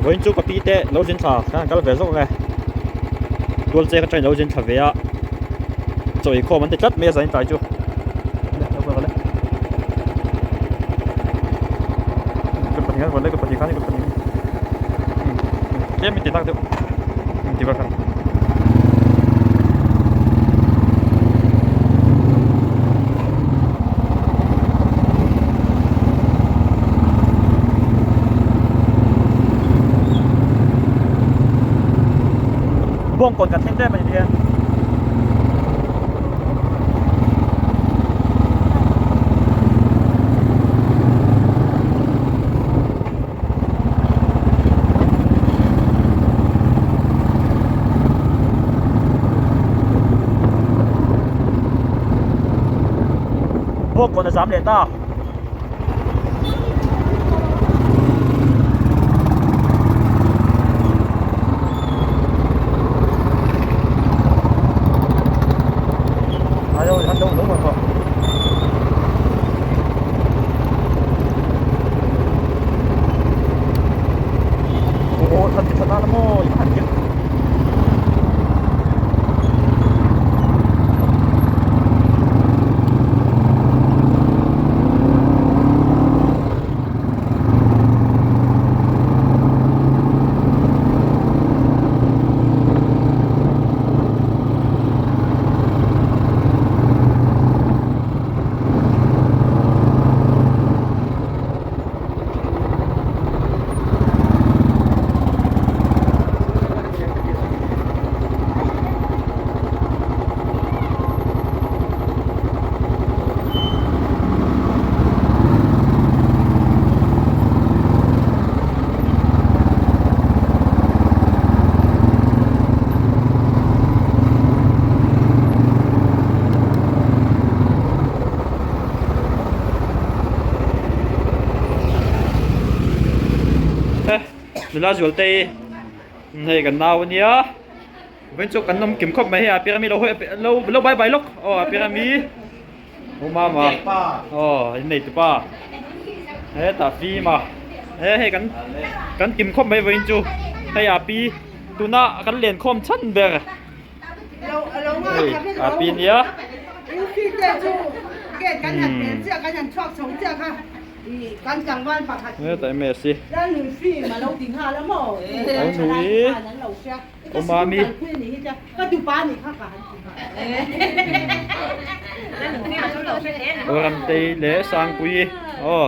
Vawiin chu ka pi te lo zin thla kan han kal ve zawk ang e. Tual cheng atangin lo zin thla ve a, chaw eikhawm an ti tlat mai a zanin tlai chu. Tlem in ti tak deuh ti vak ang. Bawngkawn kan thleng tep a ni hian. Bawngkawn a zam leh ta. Nula Zualtei hei kan nau ania vawiin chu kan awm kim khawp mai hei a piang ami lo hawi lo lo bye bye lawk aw a piang ami u mama aw in nei tupa hetah fima he hei kan kan kim khawp mai vawiin chu hei a pi tuna kan len khawm chhan ber hei a pi ania. Heta ms hi lo nui aw mami Ramtei leh Sangpuii aw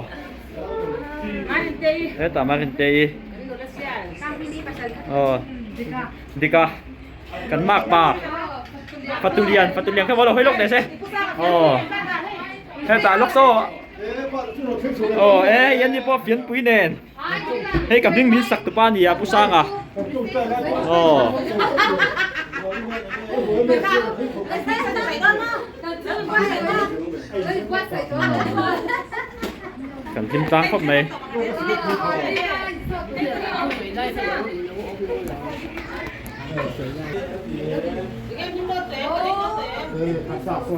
hetah Marintei aw Dika kan makpa Fatulian Fatulian kha lo hawi lawk teh se aw hetah lawk saw. Aw e hei an ni pawh fianpui nen hei ka hming min sak tupa a ni a Pu Sanga aw. Kan hlim tlang khawp mai.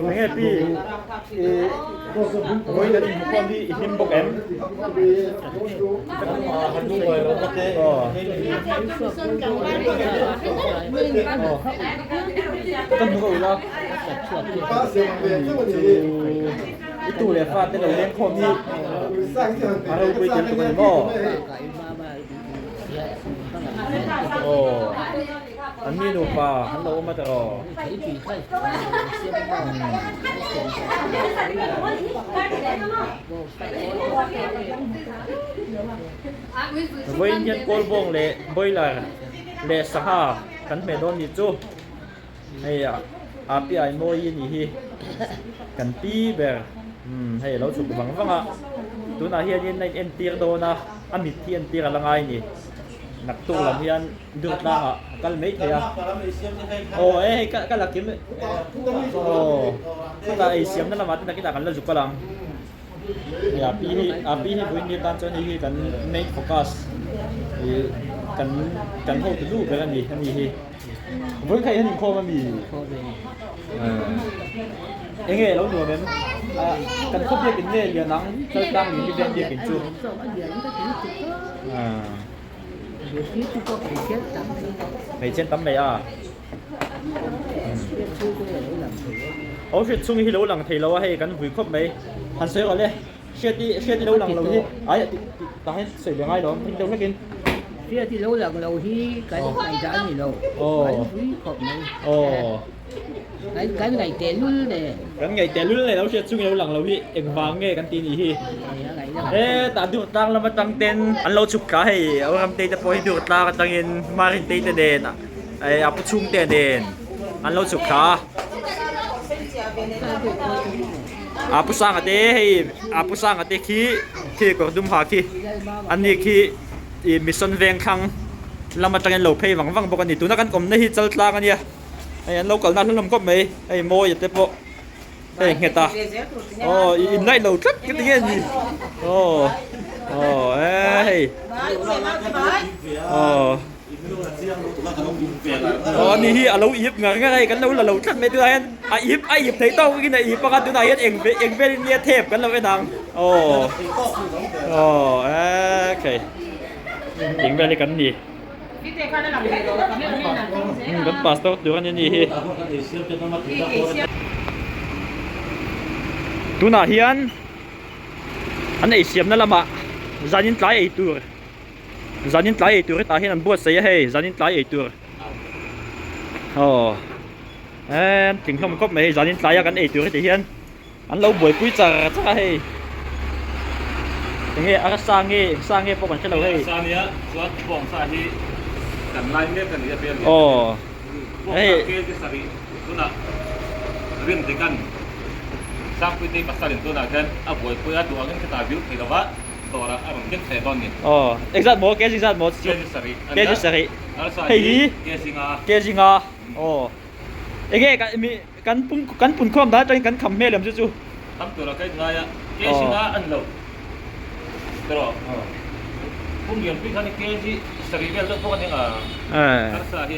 Enge pi i vawiin an inhmu khawm hi i hlim bawk em? Ka hmu ka ula i tu leh fa te lo leng khawm hi a ropui tel tuk a ni maw? Aw an mi nupa an lo awm a tawh. Vawiin hian kawlbawng leh boiler leh sangha kan hmeh dawn nih chu hei a pi ai mawi a nih hi kan pi ber hei a lo chhuk vang vang a tunah hianin a in entir dawn a a mit hi entir a la ngai a ni naktuk lam hian dur tlangah a kal mai thei a aw e hei ka la kim aw chutah ei siamna lamah te nakinah kan la zuk kal ang hei a pi hi a pi hi vawiin ni atan chuan hei hi kan main focus ih kan kan hotu lu ber a ni a ni hi. Vawi kha hian inkhawm a mi? Eng nge lo nuam em? Kan khaw biakin nge lian ang Chaltlang Unity Bank biakin chu? Hmeichhe an tam mai a. Aw hriat chhung hi lo lang thei lo a hei kan vui khawp mai. Han sawi rawh le. Hriat i hriat i lo lang lo hi ai tah hian sawi ve ngai lo ang deuh hlekin. Hriat i lo lang lo hi kan ngaihdan a ni lo. Kan vui khawp mai. Kan kan ngaih teh lul nen. Kan ngaih teh lul nen lo hriat chung i lo lang lo hi engvang nge kan ti nih hi. He tah dur tlang lam atang ten an lo chhuk thla hei Ramtei te pawh hi dur tlang atangin Marintei te nen a pu chhungte nen an lo chhuk thla a. A pu Sanga te hei a pu Sanga te khi khi kawr dum ha khi an ni khi ih mission veng thlang lam atangin lo phei vang vang bawk a ni tuna kan awmna hi chal tlang a nia hei an lo kalna hlawm khawp mai hei mawi te pawh hei nghet a aw ih inlaih lo tlat ka ti nge ni aw aw e hei aw. Aw ani hi a lo ip ngar ngar a hei kan lo la lo tlat mai tunah hian a ip a ip theih tawk in a ip ang a tunah hian eng ve eng velin nge thep kan lo en ang aw aw e khai eng vel hi kan ni kan pastor tur ani ni hi tunah hian an eisiamna lamah zanin tlai ei tur. Zanin tlai ei tur hetah hian an buatsaih a hei zanin tlai ei tur aw emm tling hlawm khawp mai hei zanin tlaia kan ei tur heti hian an lo buaipui char char a hei enge arsa nge eng sa nge pawh kan hrelo hei Arsa nia chuan bawngsa hi kan lai mek a ni a bel aw hei bawngsa kg sarih tunah rin dikan Sangpuitei pasal in tunah hian a buaipui a duh angin khitah a vil thei lova. Dawrah a rawn keng thei dawn ni. Aw, engzat maw? Kg zat maw? Kg sarih a nia. Kg sarih. Arsa Hei hi kg nga. Kg nga. Aw. Enge kan mi kan pum kan pun khawm dan atangin kan kham hmel em chu chu. Kham tura ka in ngai a. Kg nga a ni lo. Tawh. Pum lian pui khan kg sarih vel deuh bawk a ni ang a. Arsa hi.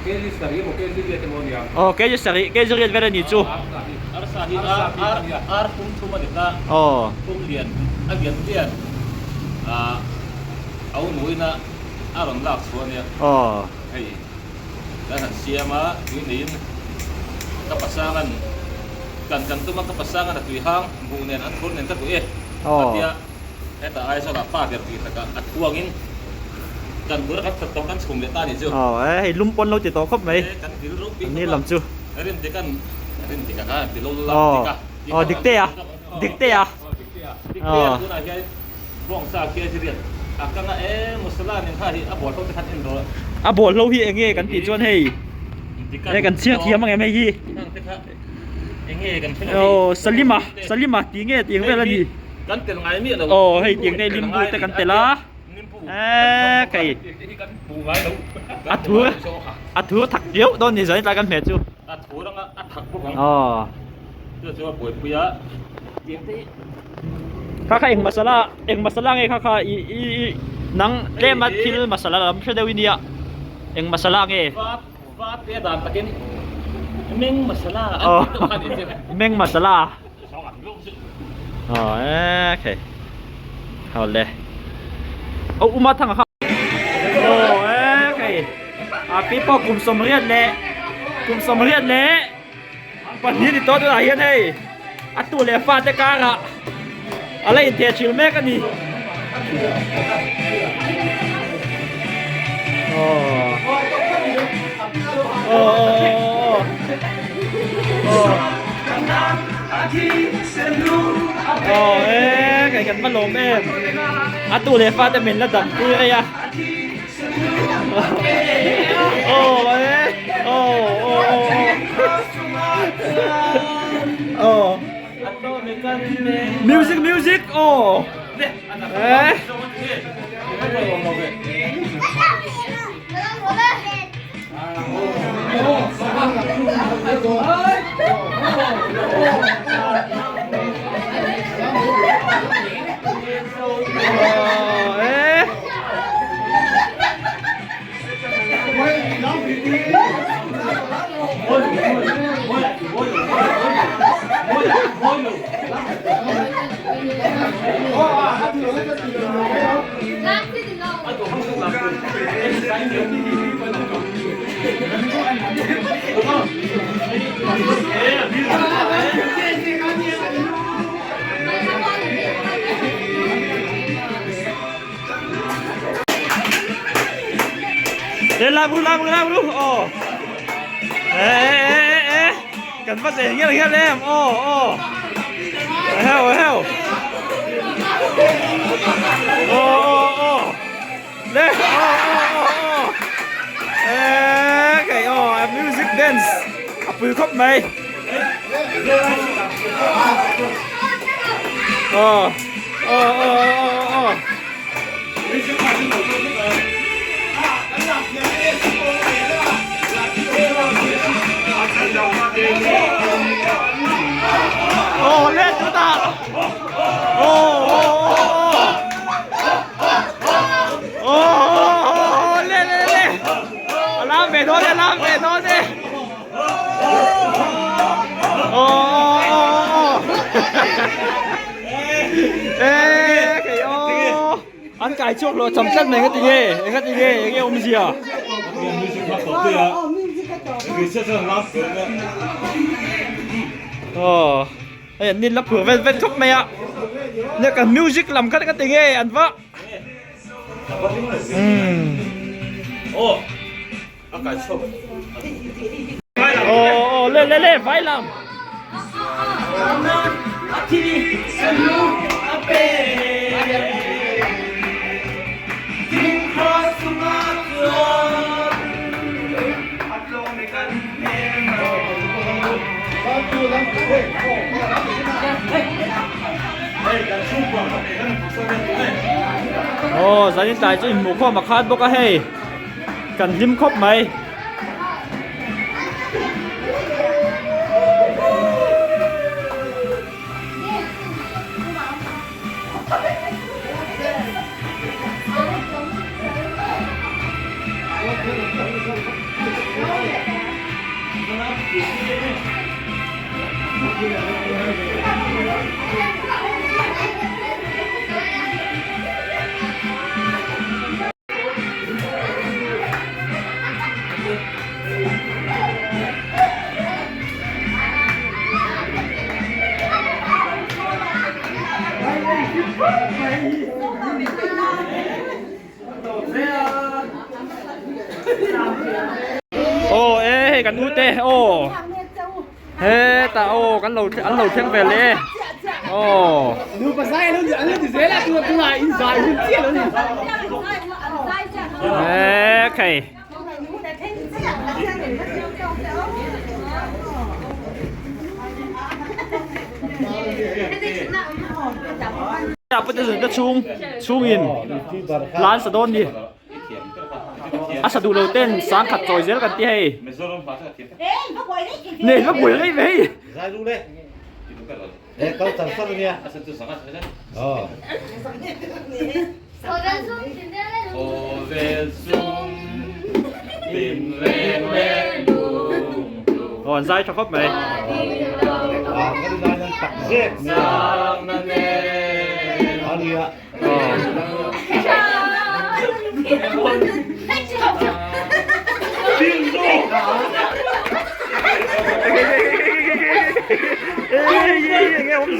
Kg sarih emaw kg riat emaw a nia. Aw kg sarih kg riat vel a ni chu. Arsa hi ar ar pum thum a ni ta. Aw. Pum lian a lian lian ah a unuin a a rawn lak chhuah a nia. Aw. Hei kan han siam a tui neiin ka pasangan kan kan tum a ka pasangan a tui hang buh nen an thur nen ka duh e a tia. Hetah Aizawlah pa ber tih takah a thuangin kan bula kan khat tawh kan chhum leh ta a nih chu. Aw e, hei lum pawn lo ti tawh khawp mai. E, kan vil ropui An khawp ni a. lam chu. Rin dikan, rin dika kha ti lo la Aw, dika. aw dikte a, dikte a. Aw dikte a. Dikte a tunah hian bawngsa khi a ziriat a kang a e masala nen kha hi a bawlhlo te khan en rawh. A bawlhlo hi eng nge kan tih chuan hei, e kan chhiar thiam ang em hei hi. Heng te kha eng nge kan hre lo hei. Aw Salima, Salima tih nge tih ang vel a ni. Kan tel ngai miah lo. Aw hei tiang te limbu te kan tel a. Eee kei. A thur a thur thak viau dawn ni zanin tlai kan hmeh chu. A thur anga a thak bawk ang. Aw. Chu chu a buaipui a. Tiang te hi. Kha kha eng masala eng masala nge kha kha i i i nang tlem a thil masala lam hre deuh i nia. Eng masala nge. Va va te dan takin meng masala an tih deuh kha ni chu. Meng masala. Aw e okay Aw le Aw uma thang kha Aw e okay A pi pawh kum sawmriat leh kum sawmriat leh pahnih ni tawh tunah hian hei a tu leh fa te karah a la intheh thil mek a ni Aw Aw aw aw Aw e kei kan va lawm em a tu leh fa te min la dam pui rei a Aw e aw aw aw aw Music music aw e Lên làm ru làm ru làm ru ồ ê ê ê ê kan va zeh ngial ngial em aw aw heo heo aw aw aw le aw aw aw aw e kei aw music dance a pui khawp mai aw aw aw aw aw Ồ lên chúng ta. Ồ ồ ồ ồ lên lên lên. Làm về thôi đi, làm về thôi đi. Ồ ồ ồ. Ê cái ô. An kai chhuak lo cham tlat mai nga ti nge enga ti nge enge awmzia. Aw hei an nin la phur vel vel khawp mai a nia kan music lam kha ka ti nge an va umm aw aw le le le vai lam. Aw zanin tlai chu inhmuh khawm a khat bawk a hei kan hlim khawp mai. Aw e hei kan u te aw hetah aw kan lo an lo thleng ve leh e aw. E khai. Pute chhung chhungin lan sa dawn ni a sa duh lo ten sangkhat chawi zel kan ti hei nei va buai rei ve hei. Aw an zai tha khawp mai. Ê, ê,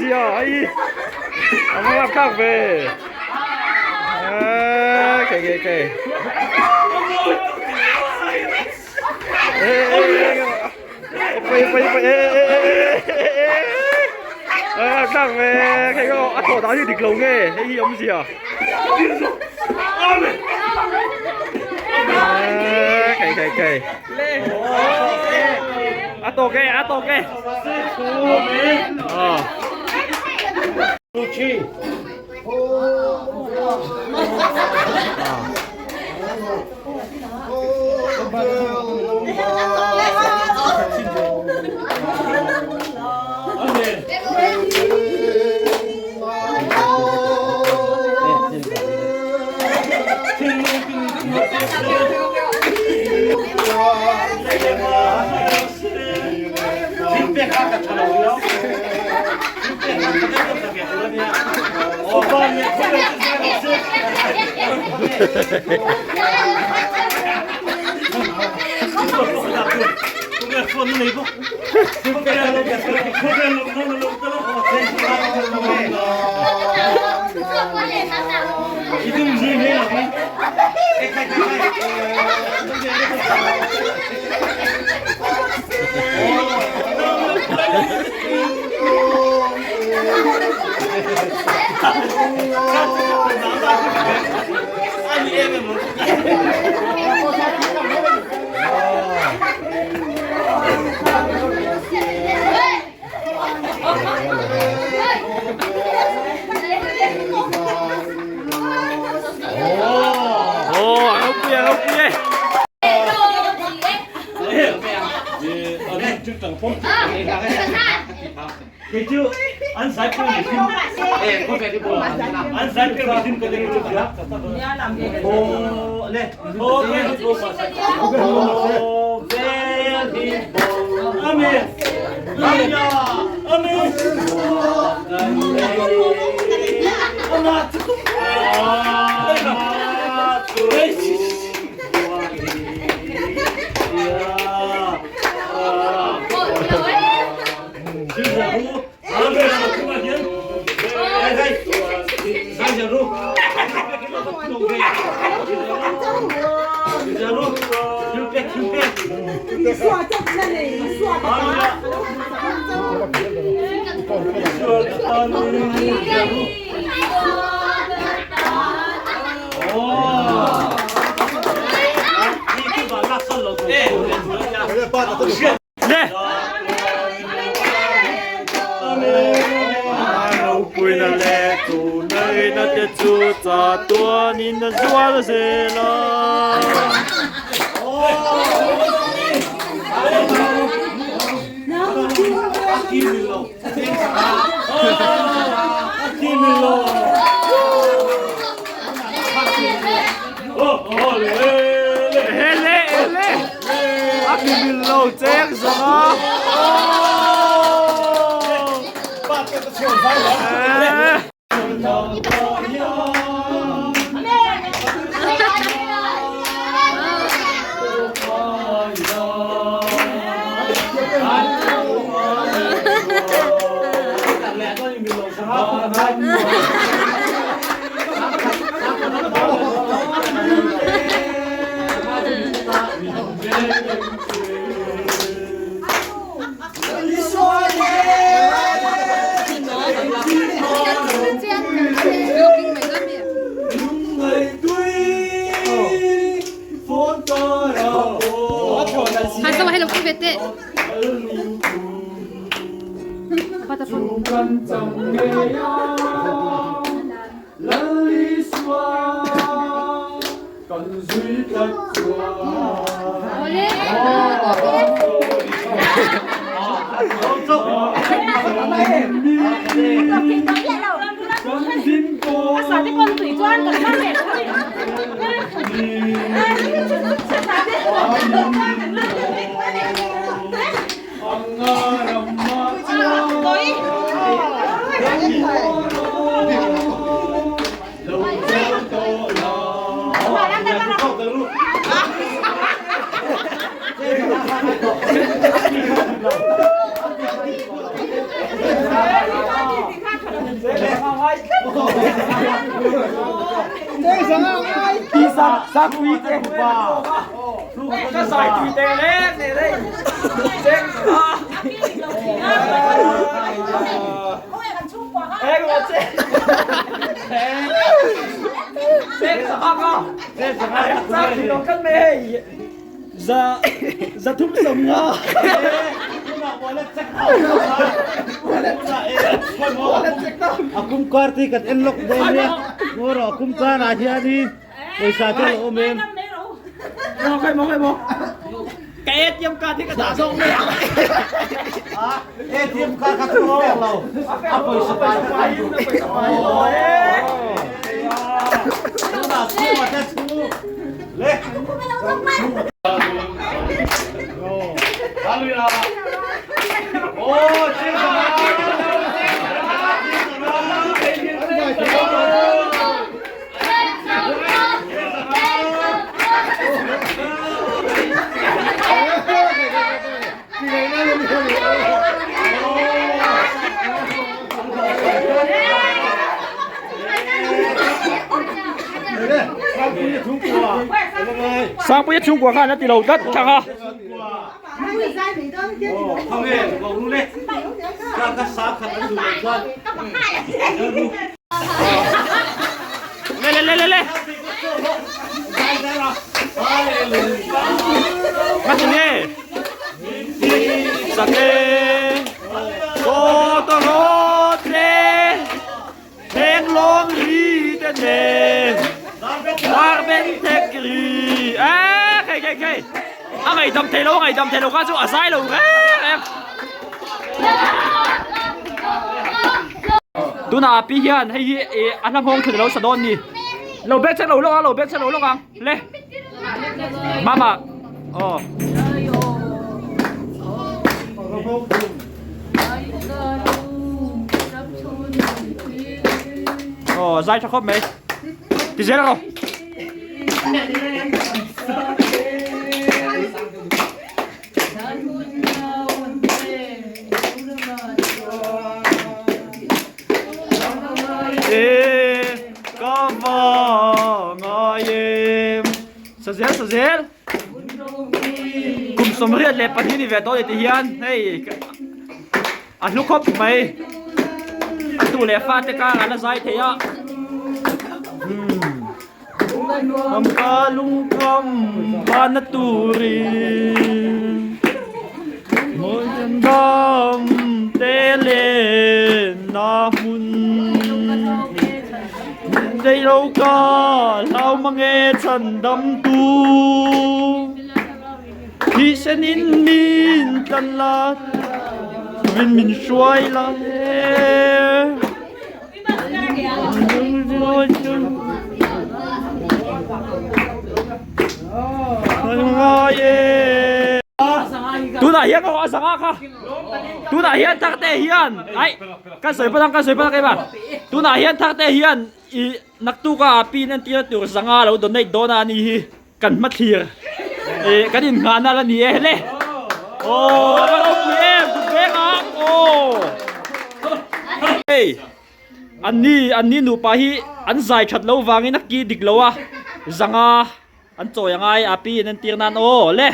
gì à? Ai? Ông làm khác về. Kì kì kì. Ê, ê, ê, ê, ê, ê, ê, ê. À, khác về, cái có ăn thổ đá như địch lồng nghe, hay gì ông gì à? Kì kì kì. A to ke, a to ke. Ờ. Aw a ropui e a ropui e. Le! Ropuina leh tunaina te chu chatuanin a zual zel a. Hele hele a ti mil lo cheng zawng a. Sangpuia chhungkua khan a ti lo tlat thak a. Le le le le le. Ngati nge? Sake Tawtawrawt le Thenglawng ri te nen Darben thek ri e khei khei khei a ngaihdam thei lo a ngaihdam thei lo kha chu a zai lo reng reng tunah a pi hian hei hi ih a hla nghawng thun alo sa dawn ni lo bek chek lo lawk ang lo bek chek lo lawk ang le mama aw. Aw zai tha khawp mai ti zel rawh. E ka va ngai em sa zel sa zel kum 32 ni ve tawh ni ti hian hei a hlu khawp mai a tu leh fa te kar a la zai thei a Hamka lungkham vana turin mawi kan dam te lenna hmun Dei lo ka hlau mange chhan dam tu Thisen in min tlan la turin min hruai la e. Tunah hian ka a zanga kha tunah hian tharte hian ai ka sawi palang ka sawi palang keimah tunah hian tharte hian i naktuka a pin an tir tur zanga lo donate dawn a ni hi kan hmathlir eh kan inngahna la ni e le aw a va ropui em kut veng ang aw hei anni anni nupa hi an zai that lo vangin a ki dik lo a zanga an chawi a ngai a pi in an tir nan aw le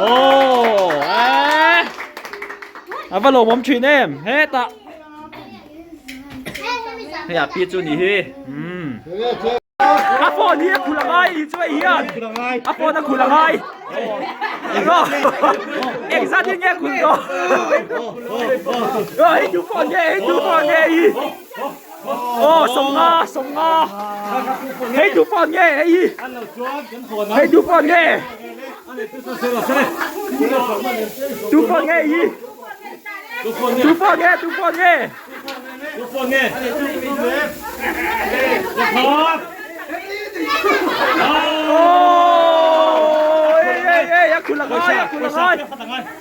aw eh a va lawmawm thin em hetah hei a pi chu ni hi umm. A phone hi a khul a ngai ni chu hei hian a phone a khul a ngai engzat in nge khul tawh hei tu phone nge hei tu phone nge hi aw sawmnga sawmnga hei tu phone nge hei hi hei tu phone nge tu phone nge hi tu phone nge tu phone nge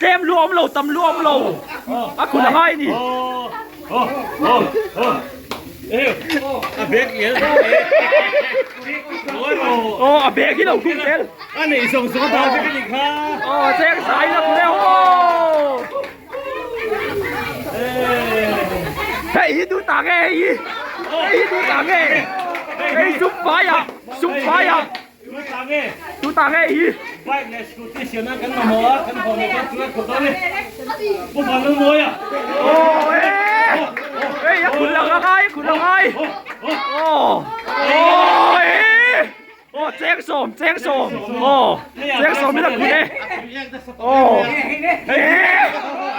Tlem lu awm lo tam lu awm lo a khul a ngai ni. Aw a bag hi lo khum tel. Aw cheng sai la khul e aw. Hei hi tu ta nge hei hi hei hi tu ta nge hei sum fai ah sum fai ah tu ta nge hi bike leh scooty siam nan kan mamawh a kan haw leh dawn chu kan khawh dawn e pu van lung mawi a aw e hei a khul ang a ngai a khul ang ngai aw aw e Aw cheng sawm cheng sawm aw cheng sawm in a khut e aw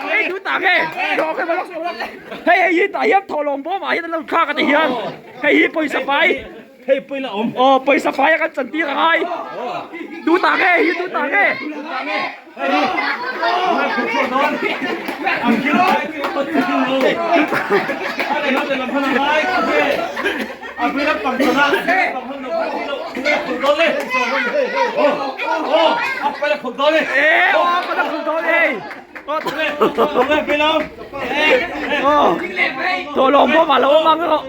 hei tu tak e hei hei hi tah hian thawhlawm bawm ah hian an lo thlak a ti hian hei hi pawisa fai hei pawih la awm aw pawisa fai a kan chan tir a ngai tu tak e hi tu tak e Thawhlawm bawm ah lo awm ang rawh.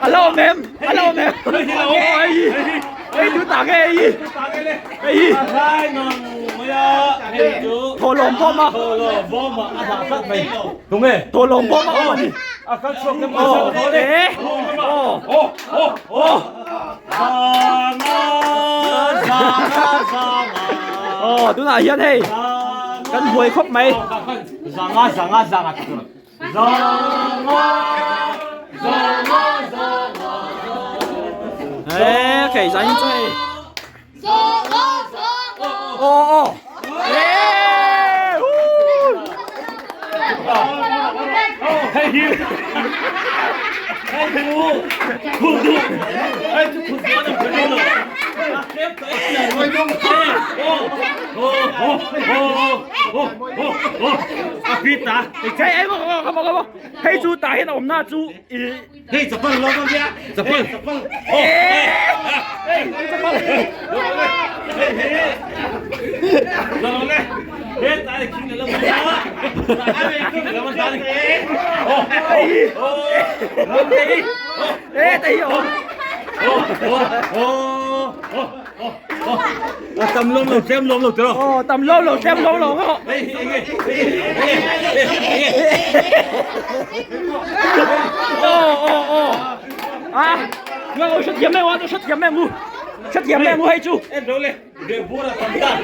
A lo awm em? A lo awm em? Hei tu ta nge hei? Hei. Thawhlawm bawm a. Thawhlawm bawm a awm a ni. Aw e aw aw tunah hian hei kan buai khawp mai. Ê, khỉ giấy chơi. Ô ô. Ê. Hei hi. Hei chu. Khu du. Hei chu khu du na khu du. Hei ei mo mo mo hei chu tah hian a awm na chu i Hei chapal lo lo nia chapal chapal hei chapal hei hi lo lo le he ta le king lo lo lo lo ta le oh oh lo te ê ta hi oh oh oh oh oh oh tam lom lo tlem lom lo te lo oh tam lom lo tlem lom lo ko oh oh oh à nga ngồi xuất hiểm em tôi xuất hiểm em ngu xuất hiểm em ngu hay chu ve bur tam ta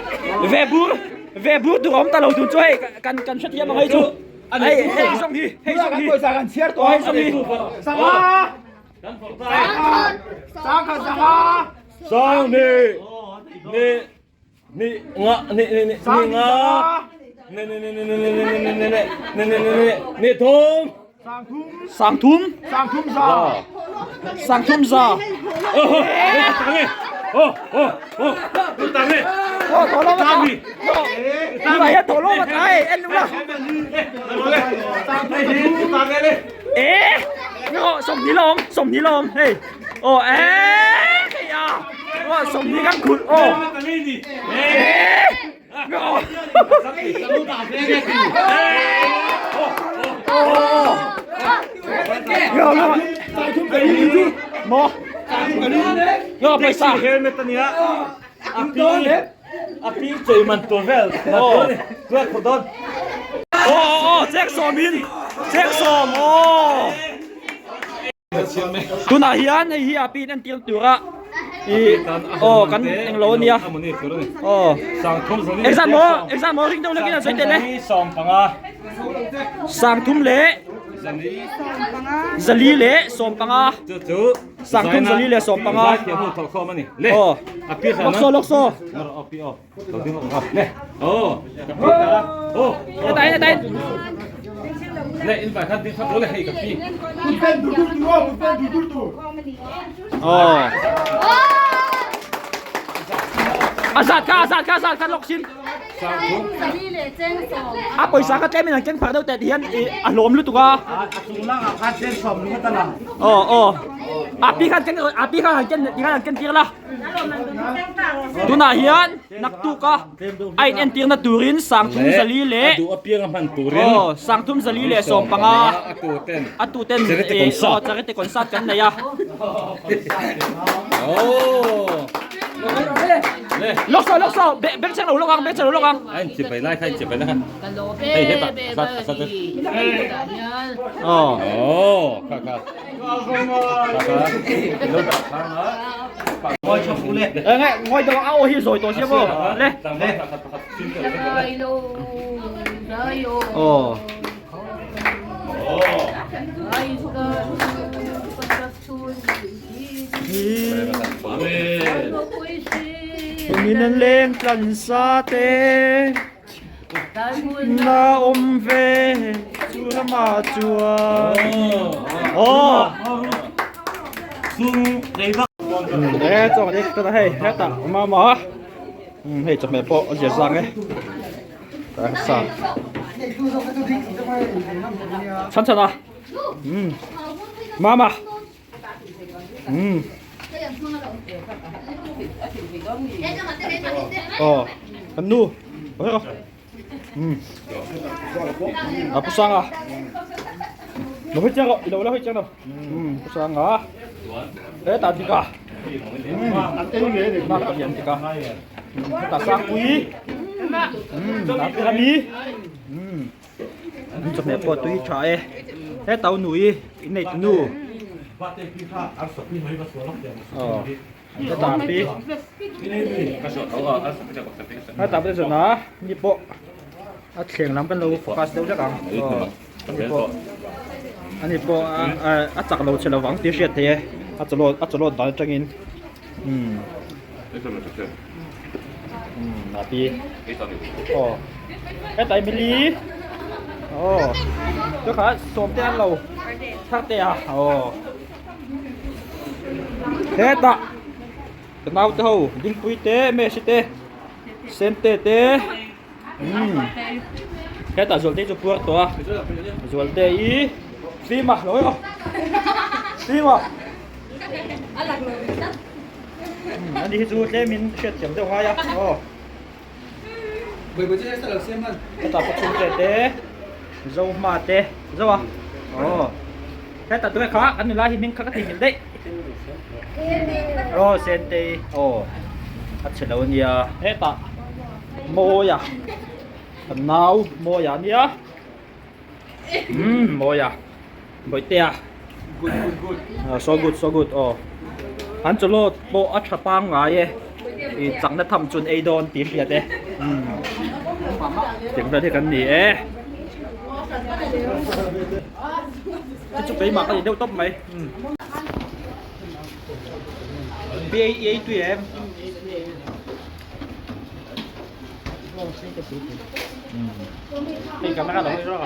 ve bur ve bur tu om ta lo tu chu hei kan kan xuất hiểm hei chu hei hei song hi hei song hi hei song hi Sang ni ni ni nga ni ni ni ni nga ni ni ni ni ni ni ni ni ni ni ni ni ni ni thum sang thum sang thum za oh tang e oh oh oh tang e oh thổ lô mà ta như vậy hết thổ lô mà ta em đúng không ê nó sòng ní lom sòng ní lom hey oh ê cái à oh sòng ní gắn khụt oh ê nó oh nó nó mo nó pesa helmet ania a pi a pi chei man tur vel tuak khawt dawn oh oh check sawm in check sawm oh tunah hian hei hi a pin entir tura i oh kan englo ania oh exam maw exam maw ring deuh lekin an sawi tel e sang thum leh zali leh sawm panga sang thum zali leh sawm panga oh lawk saw lawk saw hetai hetai oh a zat kha a zat kha a zat kha lawk sin a pawisa kha tlem in an keng phar deuh teh ti hian ih a hlawm lutuk a aw aw a pi khan ken a pi khan han ken ti khan han ken tir la tunah hian naktuk a a in entirna turin sangthum zali leh aw sangthum zali leh sawmpanga a tu ten aw charity concert kan nei a. Lawk saw lawk saw beng chheng lo lawk ang beng chheng lo lawk ang. Aw. Ê nghe ngoi đầu ao hi rồi tổ siêu vô. Le. Ồ. Min an leng tlan sa te na awm ve chu ramah chuan aw e chuan kan en hei hetah mama hei chawhmeh pawh a zia zang e sa chhan chhan a mama Aw kan nu a pu sanga lo hawi chiang rawh i lo la hawi chiang lo pu sanga hetah dik a nak palian dik a hetah sangpui dah ber ami chawhmeh pawh tui tha e. He tau nui in nei tunu. Aw. Heta pi. Heta pi chu na ni pawh a thleng lam kan lo focus deuh hlek ang. Aw. Ani pawh ani pawh a chak lo che lovang tih hriat theih e. A chawlawt a chawlawt dan atangin. Umm. Umm a pi. Aw. Heta Emily. Aw. Chu kha sawmte an lo thar te a. Aw. Hetah ka naute ho dingpui te Messi te Sente te umm hetah Zualte chu puar tawh a Zualte i fim a lo emaw fim a ani hi chu tlemin hriatthiam deuh ngai a aw hetah pathum te te Zohma te zo a aw hetah tunge kha kan nula hi hming kha ka theihnghilh daih aw Sentei aw a chhe lo ania hetah Mawia kan nau Mawia ania umm Mawia Bawihtea so good so good aw an chawlawt pawh a tha pangngai e ih chakna tham chu an ei dawn tih hriat e umm tiang vel hi kan ni e chu chu keimah ka ni deuh tawp mai umm pi ei ei tui em. Hei camera lo hawi rawh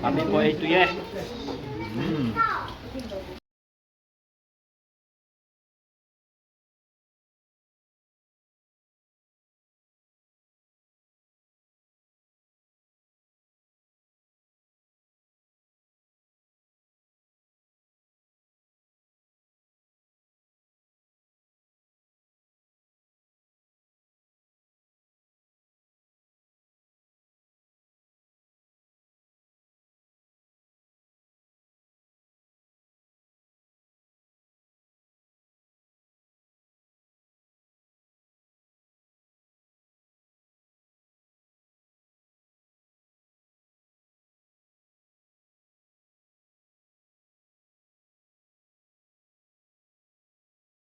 a mi pawh ei tui e.